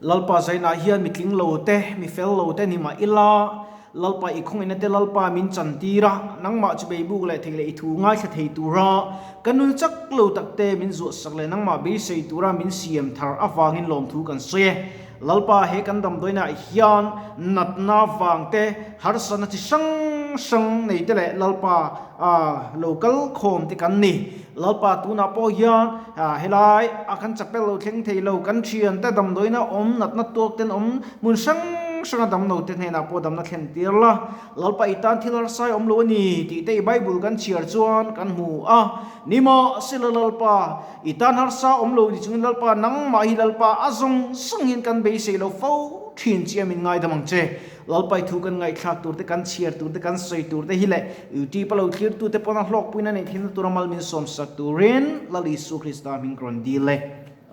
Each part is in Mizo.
Lalpa zainah hian mi tling lo te, mi fel lo te ni mah ila, Lalpa i khawngaihna te Lalpa min chan tir a, nangmah chu beibuk leh thei leh i thu ngaithla thei tura ka nun chak lo tak te min zuahsak leh nangmah beisei tura min siam thar avangin lawmthu kan sawi e. Lalpa he kan damdawiinah hian natna vang te, harsatna chi hrang hrang nei te leh Lalpa lo kal khawm te kan ni. Lalpa tunah pawh hian helai a kan chapel lo thleng thei lo, kan thian te damdawiina awm natna tuak ten awm hmun hrang hranga damlo te hnenah pawh damna thlen tir la. Lalpa i tan thil harsai awm lo a ni tih te i Bible kan chhiar chuan kan hmu a. Nimahsela Lalpa i tan harsa awm lo ni chungin Lalpa nangmah hi Lalpa a zawng zawng hian kan beisei lo fo thin chi a min ngaidam ang che. Lalpai thu kan ngaihthlak tur te, kan chhiar tur te, kan sawi tur te hi leh YouTube a lo thlir tu te pawn a hlawkpuina neih thinna tura mal min sawmsak turin Lal Isu Krista hming ka rawn dil e.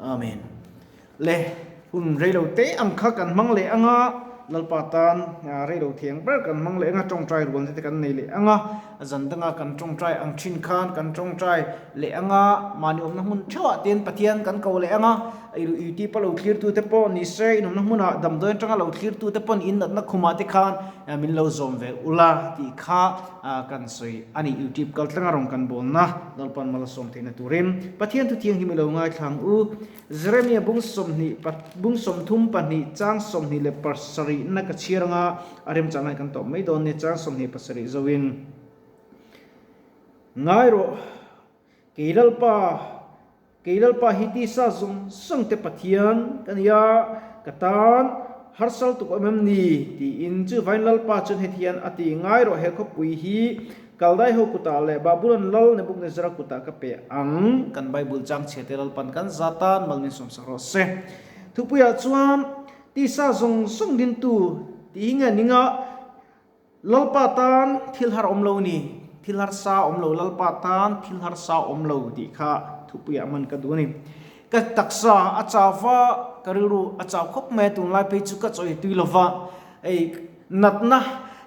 Amen. Le hun reilo te ang kha kan hmang leh anga Lalpa tan reilo thiang ber kan hmang leh anga tawngtai rual te kan nei leh anga zan danga kan tawngtai ang thin khan kan tawngtai leh anga mahni awmna hmun theuhah ten Pathian kan ko leh anga YouTube a lo thlirtu te pawh ni se, in awmna hmunah damdawi atanga lo thlirtu te pawn in natna khumah te khan min lo zawm ve ula tih kha kan sawi a ni. YouTube kal tlanga rawn kan bawlna Lalpan mal a sawm theihna turin Pathian thu thianghlim i lo ngaithlang u. Jeremia bung 20 bung 32 chang 27 na ka chhiar anga a remchang lai kan tawp mai dawn nia chang 27 zoin ngai rawh kei Lalpa Kei Lalpa hi tisa zawng zawng te Pathian ka ni a, ka tan harsal tuk awm em ni? tiin chuvain Lalpa chuan heti hian a ti, Ngai rawh, he khawpui hi Kaldai ho kutah leh Babulon lal Nebuchadnezzar kutah ka pe ang. Kan Bible chang chhia te Lalpan kan za tan mal min sawmsak rawh se. Thupuiah chuan tisa zawng zawng dintu tih hi nge ninga Lalpa tan thil har awm lo ni, thil harsa awm lo, Lalpa tan thil harsa awm lo tih kha thupuiah hman ka duh a ni. Ka taksa a chau va, ka rilru a chau khawp mai a, tunlai phei chu ka chawi tui lo va, hei natna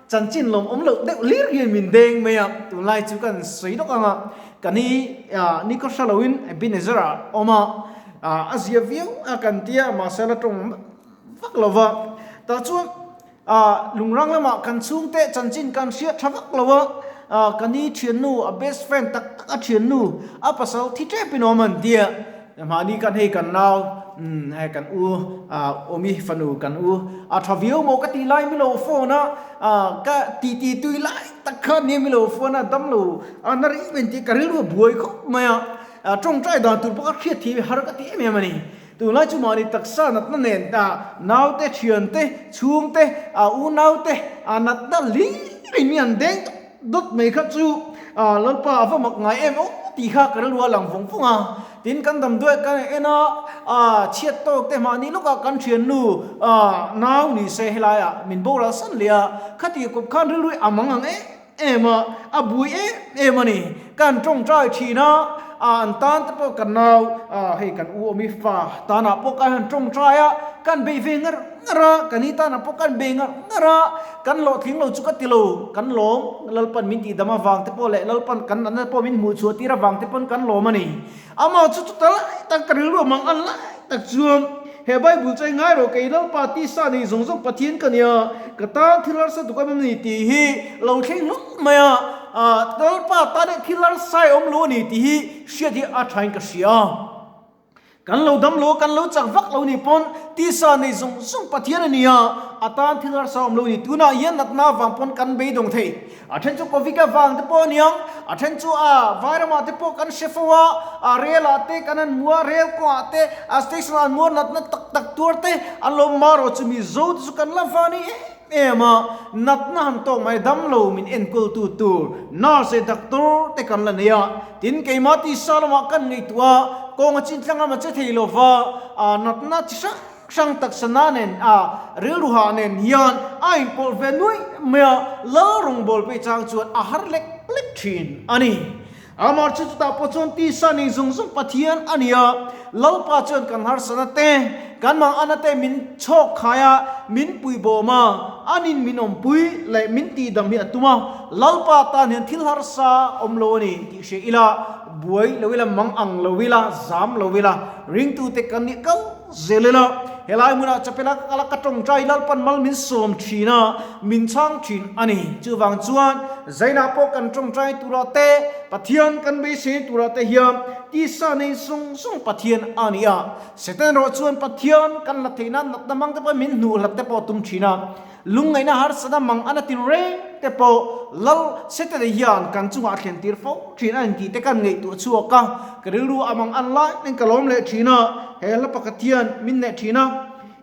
chanchin lawm awm loh deuh hlir hian min deng mai a, tunlai chu kan sawi lawk ang a, ka ni ni khaw hre loin Ebenezer ah a awm a, a zia viau a kan tia, mahse la tawng vak lo va, tah chuan A lungrang lamah kan chhungte chanchin kan hriat tha vak lo a, ka ni thiannu, a best friend tak tak a thiannu, a pasal thi tep in awm an tia. Mahni kan hei kan nau, hei kan u, Awmi fanu kan u, a tha viau maw ka tih lai milo phone a, ka ti ti tui lai tak khan nia milo phone a, damlo a na rih mai an tia, ka rilru a buai khawp mai a, tawngtai dan tur pawh ka hriat thei har ka ti em em a ni. Tunlai chu mahni taksa natna nen naute, thiante, chhungte, unaute natna hlir in an deng dawt mai kha chu Lalpa a va mak ngai em aw tih kha ka rilru a lang vawng vawng a. Tin kan damdawi kan en a, chhiat tawk te mahni lawkah kan thiannu nau ni se helaiah min boral san leh a, khati kawp khan rilru a mang ang em em a, a bui em em a ni. Kan tawngtai thin a, an tan te pawh kan nau, hei kan u awmi fa tanah pawh kan han tawngtai a, kan bei ve ngar ngar a, kan hi tanah pawh kan bei ngar ngar a, kan hlawhtling lo chu ka ti lo, kan lawm, Lalpan min tihdam avang te pawh leh Lalpan kan natna pawh min hmuh chhuah tir avang te pawn kan lawm a ni. Amah chu chuta lai tak ka rilru mang an lai tak chuan he Bible chu ngai rawh kei Lalpa tisa nei zawng zawng Pathian ka nia ka tan thil harsa tuk em em ni tih hi lo thleng hlawm mai a, Lalpa tan hian thil harsa i awm lo a ni tih hi hriat hi a thain ka hria. Kan lo dam lo a, kan lo chak vak lo nih pawn tisa nei zawng zawng Pathian a ni a, a tan thil harsa awm lo a ni. Tunah hian natna avang pawn kan beidawng thei. A then chu Covid avang te pawh a niang, a then chu a vairamah te pawh kan hre fo a, a rel ah te kan han hmu a, rel kawngah te, a station ah an hmu a, natna tak tak tuar te an lo mar rawh chu Mizo te chu kan la va ni em em a, natna han tawk mai damlo min enkawltu tur nurse leh doctor te kan la nei a, tin keimah tisa lamah kan ngaihtuah a, kawng a chin tlang a ma che thei lova, a natna chi hrang hrang taksa na nen a rilru hah nen hian a inpawlh ve nuai mai a, lal rawngbâwl pei chang chuan a har lek lek thin a ni. Amah chu chutah pawh chuan tisa nei zawng zawng Pathian a ni a, Lalpa chuan kan harsatna te, kan manganna te min chhawk khai a, min puibawm a, anin min awmpui leh min tihdam hi a tum a, Lalpa tan hian thil harsa awm lo a ni tih hria ila, buai lo ila, mang ang lo ila, zam lo ila, ringtute kan nih kal. zel ila, helai hmunah chapel a ka kal a, ka tawngtai Lalpan mal min sawm thin a, min chhang thin a ni. Chuvang chuan Zainah pawh kan tawngtai turah te, Pathian kan beisei turah te hian tisa nei zawng zawng Pathian a ni a. Satan erawh chuan Pathian kan la theih nan natna mang te pawh min hnuh hlat te pawh a tum thin a. Lungngaihna harsatna mang a na tin reng te pawh Lal Setana hian kan chungah a thlen tir fo thin a intih te kan ngaihtuah chhuak a, ka rilru a mang an lai nen ka lawm leh thin a, he hla pakhat hian min neh thin a,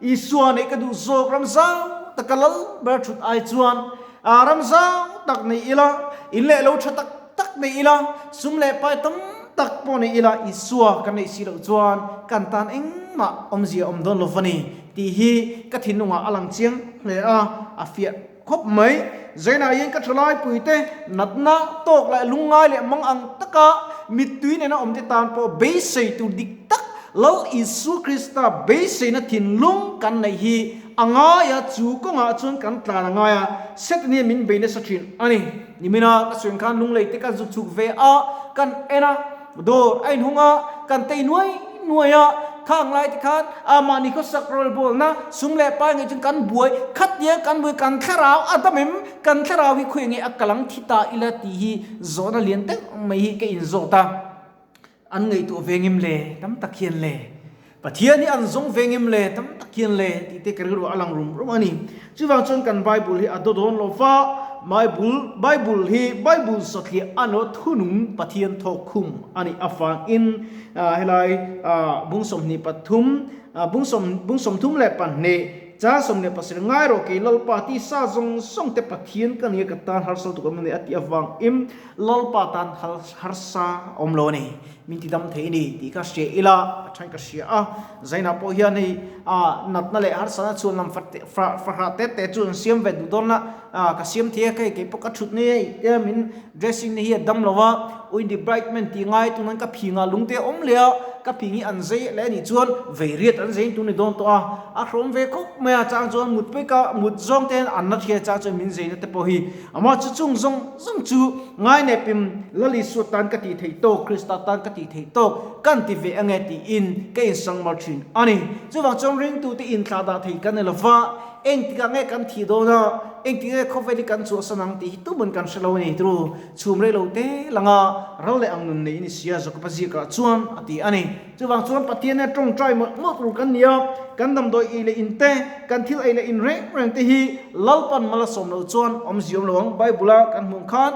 Isua neih ka duh zawk ram zau taka Lal ber thut ai chuan ram zau tak nei ila, in leh lo tha tak tak nei ila, sum leh pai tam tak pawh nei ila Isua kan neih si loh chuan kan tan engmah awmzia awm dawn lo va ni. Tih hi ka thinlungah a lang chiang hle a, a fiah khawp mai. Zainah hian ka thalaipuite natna tawk leh lungngai leh mang ang taka mittui nena awmte tan pawh beisei tur dik tak Lal Isua Krista beiseina thinlung kan neih hi a ngai a, chu kawngah chuan kan tlan a ngai a, Satan hian min bei nasa thin a ni. Nimina ka sawi ang khan lunglei te kan zuk chhuk ve a, kan en a, dawr a inhung a, kan tei nuai nuai a, khang lai te khan a mahni khawsak rawlbawlna sum leh pai ngei chuan kan buai khat nia kan buai kan thlarau a dam em kan thlarau hi khawi nge a kalang thi ta ila tih hi zawhna lian deuh mai hi ka inzawt a, an ngaihtuah ve ngem le tam tak hian le Pathian hi an zawng ve ngem le tam tak hian le tih te ka rilru a lang rum rum a ni. Chuvang chuan kan Bible hi a daw dawn lo va, Bible Bible hi Bible satliah a ni lo, thunung Pathian thawk khum a nih avangin helai bung 23 bung sawm bung 32 chang 17 ngai rawh kei Lalpa tisa zawng zawng te Pathian ka nia ka tan harsa lutuk awm a ni a tih avangin Lalpa tan harsa awm lo a ni. Min ti dam thei ni tih ka hria ila a thain ka hria a, Zainah pawh hian hei natna leh harsatna chhuan lam fahrah te te chu an siam ve duh dawn a, ka siam thei a, hei kei pawh ka thut nei a tia min dressing na hi a dam lo a, ui debrightment tih ngai tunan ka phingah lungte a awm leh a, ka phing hi an zei leh a nih chuan vei riat an zei tur ni dawn tawh a, a hrawm ve khawp mai a, chang chuan mut pawh ka mut zawng te hian an na thei a, chang chuan min zeina te pawh hi Amah chu chung zawng zawng chu ngainepin Lal Isua tan ka tih theih tawk, Krista tan ka tih theih tawk kan ti ve ange tiin ka insangmar thin a ni. Chuvang chuan ringtute inthlah dah thei kan ni lo va, engtikah nge kan thih dawn a, engtik nge khawvel hi kan chhuahsan ang tih hi tuman kan hre lo a ni. Tru chhum rei lo te langa ral leh ang nun nei ni sia Jakoba ziakah chuan a ti a ni. Chuvang chuan Pathian hian tawngtai mawlh mawlh tur kan ni a, kan damdawi ei leh in te, kan thil ei leh in reng reng te hi Lalpan mal a sawm loh chuan awmzia awm lo ang. Bible a kan hmuh khan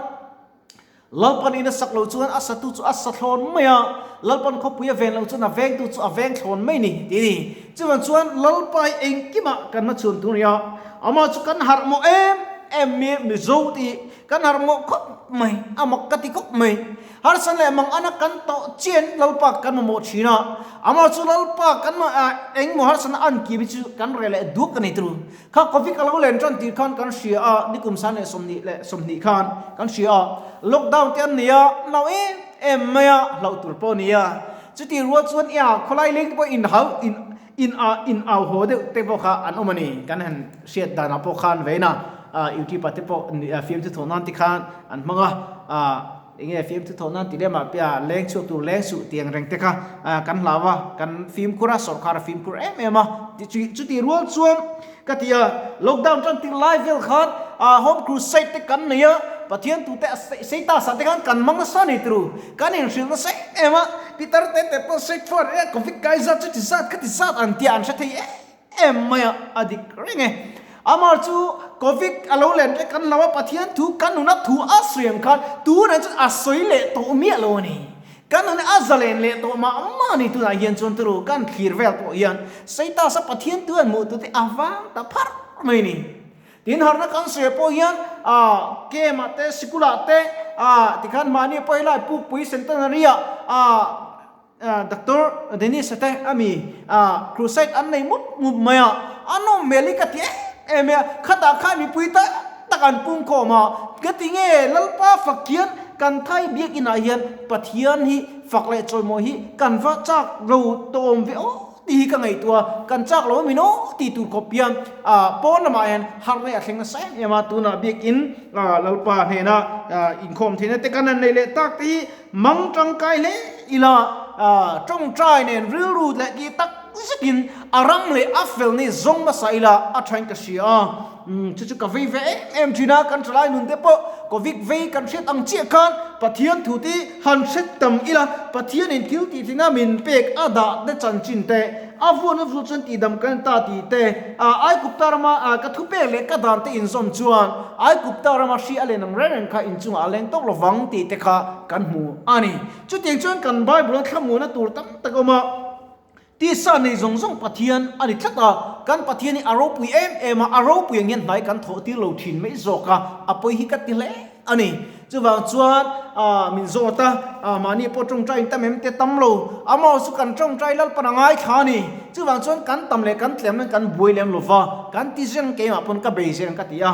Lalpan in a sak loh chuan a satu chu a sa thlawn mai a, Lalpan khawpui a ven loh chuan a vengtu chu a veng thlawn mai ni tih a ni. Chuvang chuan Lalpa hi engkimah kan hmachhuan tur a ni a, amah chu kan harh mawh em em mai Mizo te hi kan harh mawh khawp mai, a mak ka ti khawp mai. Harsa leh mang ana kan tawh chian Lalpa kan mamawh thin a, amah chu Lalpa kan engmaw harsana an kim hi chu kan reh leh duak a ni tru. Kha Covid a lo len tan tir khan kan hria a, nikum san leh 21 khan kan hria a, lockdown te an nei a, hlauh em em mai a, hlauh tur pawh a ni a. Chutih rual chuan i a khawlai leng te pawh inhau in in a in au haw deuh te pawh kha an awm a ni. Kan han hriat danah pawh khan vein a, YouTube ah te pawh fiamthu thawh nan te khan an hmang a, Enge fiamthu thawh nan ti lemah pia leng chhuak tur leng suh tiang reng te kha kan hlau a, kan fimkhur a, sawrkhar a fimkhur em em a. Chuti rual chuan ka ti a, lockdown tan tir lai vel khan home crusade te kan nei a, Pathian tute Satan ah te khan kan hmang nasa ni turu, kan inhrilh nasa em em a, pitar te te pawh sawi thuan e covid kai zat chuti zat khati zat an tia an hre thei em em mai a, a dik reng e. Amah chu Covid a lo len te kan hlau a, Pathian thu kan nuna thu a sawi ang khan tunah chuan a sawi leh tawh miah lo a ni. Kan nuna a zalen leh tawh mah mah a ni tunah hian chuan turu kan thlir vel pawh hian Satan-a Pathian thu an hmuh tute a vang ta pharh mai a ni. Tin harhna kan sawi pawh hian ah camp ah te sikul ah te ah tikhan mahni pawh helai Pukpui Centenary ah ah Doctor Dennis a te a mi crusade an nei mup mup mai a, a nawm hmel hi ka ti em em a, khatah khan mipui tak tak an pung khawm a, ka ti nge Lalpa fak hian kan Thai biakinah hian Pathian hi fak leh chawimawi hi kan va chak lo tawm ve aw tih hi ka ngaihtuah a, kan chak lo a min aw tih tur khawp hian pawn lamah hian harh leh a thleng nasa em em a, tunah biakin Lalpa hnena inkhawm theihna te kan han nei leh tak te hi Mang tangkai hle ila tawngtai nen rilru leh tih tak zetin a ram leh a fel ni zawng hmasa ila a thain ka hria a. Chu chu ka vei ve em em thin a, kan thalai nun te pawh Covid vei kan hriat ang chiah khan Pathian thu te han hre tam ila, Pathianin thil tih thleng a min pek a dah te chanchin te, a vuan a vul chuan tihdam kan ta tih te, Aikupta rama ka thupek leh ka dan te inzawm chuan Aikupta rama hri a len ang reng reng kha inchungah a leng tawk lovang tih te kha kan hmu a ni. Chutiang chuan kan Bible-a thlamuana tur tam tak a awm a. Tisa nei zawng zawng Pathian a ni tlat a, kan Pathian hi a ropui em em a, a ropui ang hian hnai kan thawh tir lo thin mai zawk a, a pawi hi ka ti hle a ni. Chuvang chuan min zawt a, mahni pawh tawngtai in tam em te tam lo, amah chu kan tawngtai Lalpan a ngaithla a ni. Chuvang chuan kan tam leh kan tlem nan kan buai lem lo va, kan ti zen keimah pawn ka bei zel ka ti a,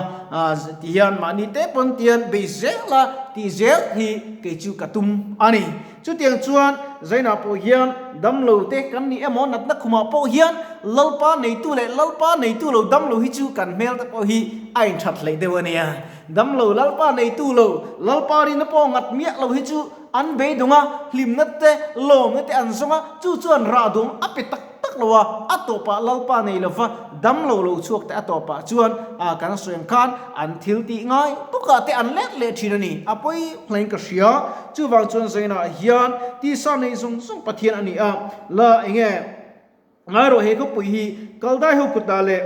ti hian mahni te pawn tian bei zel a, tih zel hi kei chu ka tum a ni. Chutiang chuan Zainah pawh hian damlo te kan ni emaw natna khumah pawh hian Lalpa neitu leh Lalpa neitu lo damlo hi chu kan hmel te pawh hi a inthat hleih deuh a nia. Damlo Lalpa neitu lo, Lalpa rinna pawh ngat miah lo hi chu an beidawng a, hlimna te, lawmna te an zawng a, chu chuan rah duang a pe tak tak lo a, a tawpah Lalpa nei lova damlo lo chhuak te a tawpah chuan kan sawi ang khan an thil tih ngai bawkah te an let leh thin a ni. A pawi hlain ka hria. Chuvang chuan Zainah hian tisa nei zawng zawng Pathian a ni a, la enge ngai rawh he khawpui hi Kaldai ho kutah leh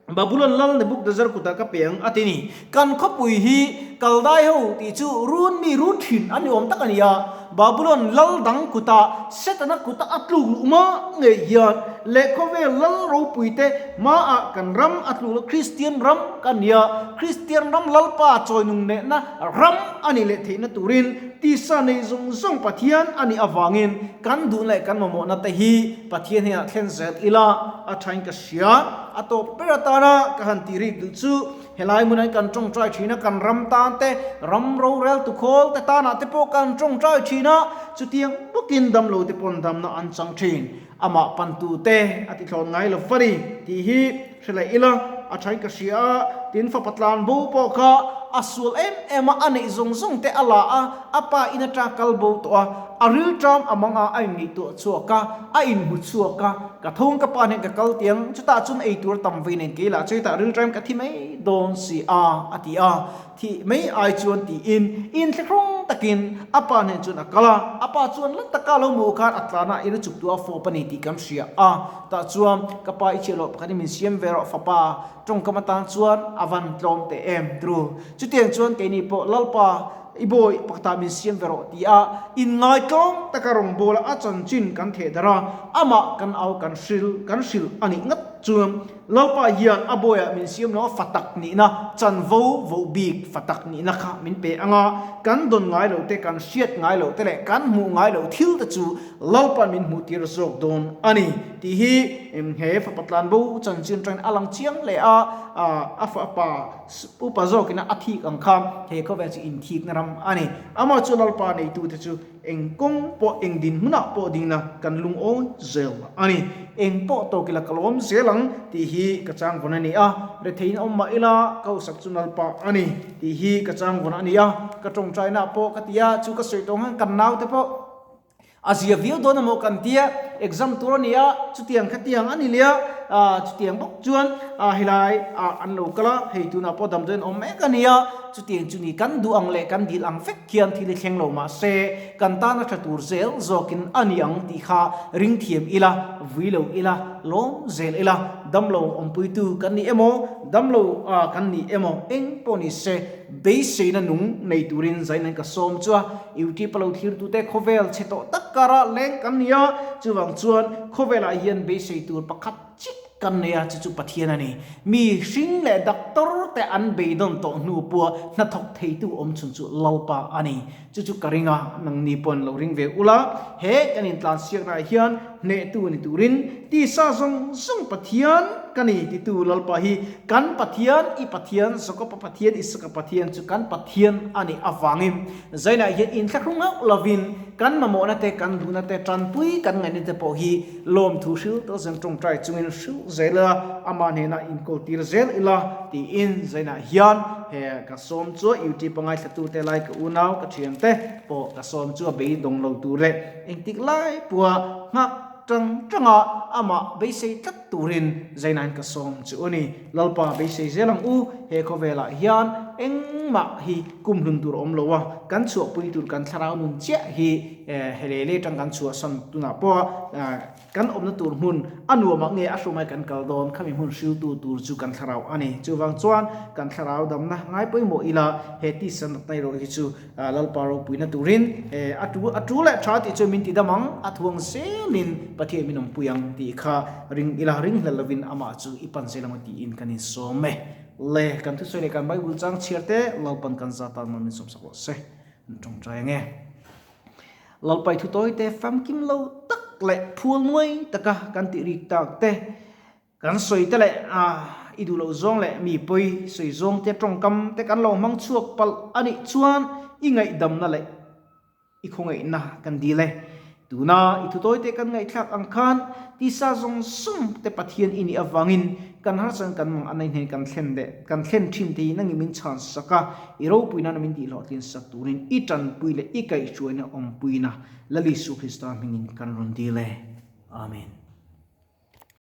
Babulon lal Nebukadnezar kutah ka pe ang a ti ni. Kan khawpui hi Kaldai ho tih chu run mi run thin an ni awm tak a ni a. Babulon lal dang kutah Setana kuta a tluk luh hma ngei hian leh khawvel lal ropui te hmaah kan ram a tluk loh Kristian ram kan ni a. Kristian ram Lalpa chawinung nehna ram a nih leh theihna turin tisa nei zawng zawng Pathian a nih avangin kan duh leh kan mamawhna te hi Pathian hian a thlen zel ila a thain ka hria. A tawp ber atana ka han tih rik duh chu helai hmunah hian kan tawngtai thin a, kan ram tan te, ram rorel tukhawl te tanah te pawh kan tawngtai thin a, chutiang bawkin damlo te pawn damna an chang thin. Amah pantu te a ti thlawn ngai lo va ni tih hi hre leh ila a thain ka hria a, tin fapa tlan bo pawh kha a sual em em a, a neih zawng zawng te a la a, a pa in atang kal bo tawh a, a rilṭam a mang a, a inngaihtuah chhuak a, a inhmu chhuak a, Ka thung ka pa nen ka kal tiang, chutah chuan ei tur tam vei nen kei lah chu hetah rilṭaim ka thi mai dawn si a, a ti a. Thih mai ai chuan tiin inthlahrung takin a pa nen chuan a kal a. A pa chuan la taka lo hmuh khan a tlana in a chuk tu a fawp a ni tih kan hria a. Tah chuan ka pa i chhiah loh pakhat in min siam ve rawh fapa tawngkam atan chuan a van tlawm teh em tru. Chutiang chuan keini pawh Lalpa I bawi pakhatah min siam ve rawh ti a, inngaitlawm taka rawngbawla a chanchin kan theh darh a, amah kan au kan hril kan hrilh a nih ngat chuan Lalpa hian a bawiah min siam lo a fatak nihna chanvo voh bik fatak nihna kha min pe ang a, kan dawn ngai loh te, kan hriat ngai loh te leh kan hmuh ngai loh thil te chu Lalpa'n min hmuh tir zawk dawn a ni tih hi he fapa tlanbo chanchin atangin a lang chiang hle a, a fapa Upa zawkina a thik ang kha he khawvel chu inthikna ram a ni. Amah chu Lalpa neitute chu eng kawng pawh eng dinhmunah pawh dingna kan lungawi zel a ni. Eng pawh tawk ila ka lawm zel ang tih hi ka changvawn a ni a, retheiin awm mah ila ka hausak chu Lalpa a ni tih hi ka changvawn a ni a, ka tawngtainaah pawh ka ti a, chu ka sawi tawh ang khan kan naute pawh A zia viau dawn amaw kan tia, exam tur a ni a, chutiang khatiang a ni leh a, chutiang bawk chuan helai ah an lo kal a, hei tunah pawh damdawiin awm mek a ni a, chutiang chu ni kan duh ang leh kan dil ang vek khian thil hi thleng lo mah se kan tan a tha tur zel zawkin a ni ang tih kha ring thiam ila, vui lo ila, lawm zel ila, damlo awmpuitu kan ni emaw, damlo kan ni emaw eng pawh ni se, Beiseina nung nei turin zain an ka sawm chu a, YouTube a lo thlirtute khawvel chhe tawh tak karah leng kan ni a, chuvang chuan khawvelah hian beisei tur pakhat chiah kan nei a, chu chu Pathian a ni. Mi hring leh doctor te an beidawn tawh hnu pawha hnathawk theitu awm chhun chu Lalpa a ni. Chu chu ka ring a, nangni pawhin lo ring ve ula, he kan intlansiaknaah hian hnehtu ni turin tisa zawng zawng Pathian ka ni titu Lalpa hi kan Pathian, i Pathian, Jakopa Pathian, Isaka Pathian chu kan Pathian a nih avangin zainah hian inthlahrung hauh lovin kan mamawhna te, kan duhna te, tanpui kan ngaihna te pawh hi lawmthu hril tel zel tawngtai chungin hril zel ila, amah hnenah inkawltir zel ila tiin zainah hian he ka sawm chu YouTube a ngaithlatute lai ka unau ka thiante pawh ka sawm chu a beidawng lo tur leh engtik lai pawha nghak. Tang tanga amah beisei tlat turin Zainain ka sawm chu a ni. Lalpa beisei zel ang u, he khawvelah hian engmah hi kumhlun tur a awm lo a, kan chhuahpui tur kan thlarau nun chiah hi he lei lei tang kan chhuahsan tunah pawha kan awmna tur hmun a nuamah nge a hrumai kan kal dawn khami hmun hriltu tur chu kan thlarau a ni. Chuvang chuan kan thlarau damna ngai pawimawh ila he tisa natna erawh hi chu Lalpa ropuina turin a tu a tu leh tha tih chu min ti dam ang, a thuang zelin Pathian min awmpui ang tih kha ring ila ring hlel lovin amah chu i pan zel ang tiin kan insawm e. Le kan thusawi leh kan Bible chang chhiar te Lalpan kan za tan mal min sawmsak rawh se. An tawngtai ang e. Lalpa i thutawi te famkim lo tak leh phual nuai taka kan tih rik tak te Kan sawi te leh a i duh loh zawng leh mi pawi sawi zawng te tawngkam te kan lo hmang chhuak palh a nih chuan i ngaihdamna leh i khawngaihna kan dil e. Tuna i thutawi te kan ngaihthlak ang khan tisa zawng zawng te Pathian i nih avangin kan harsan kan mang a nei hnen kan thlen leh kan thlen thin te hi nangin min chhan sak a, i ropui nana min tihhlawhtlin sak turin i tanpui leh i kaihhruaina awmpuina Lal Isu Krista hmingin kan rawn dil e. Amen.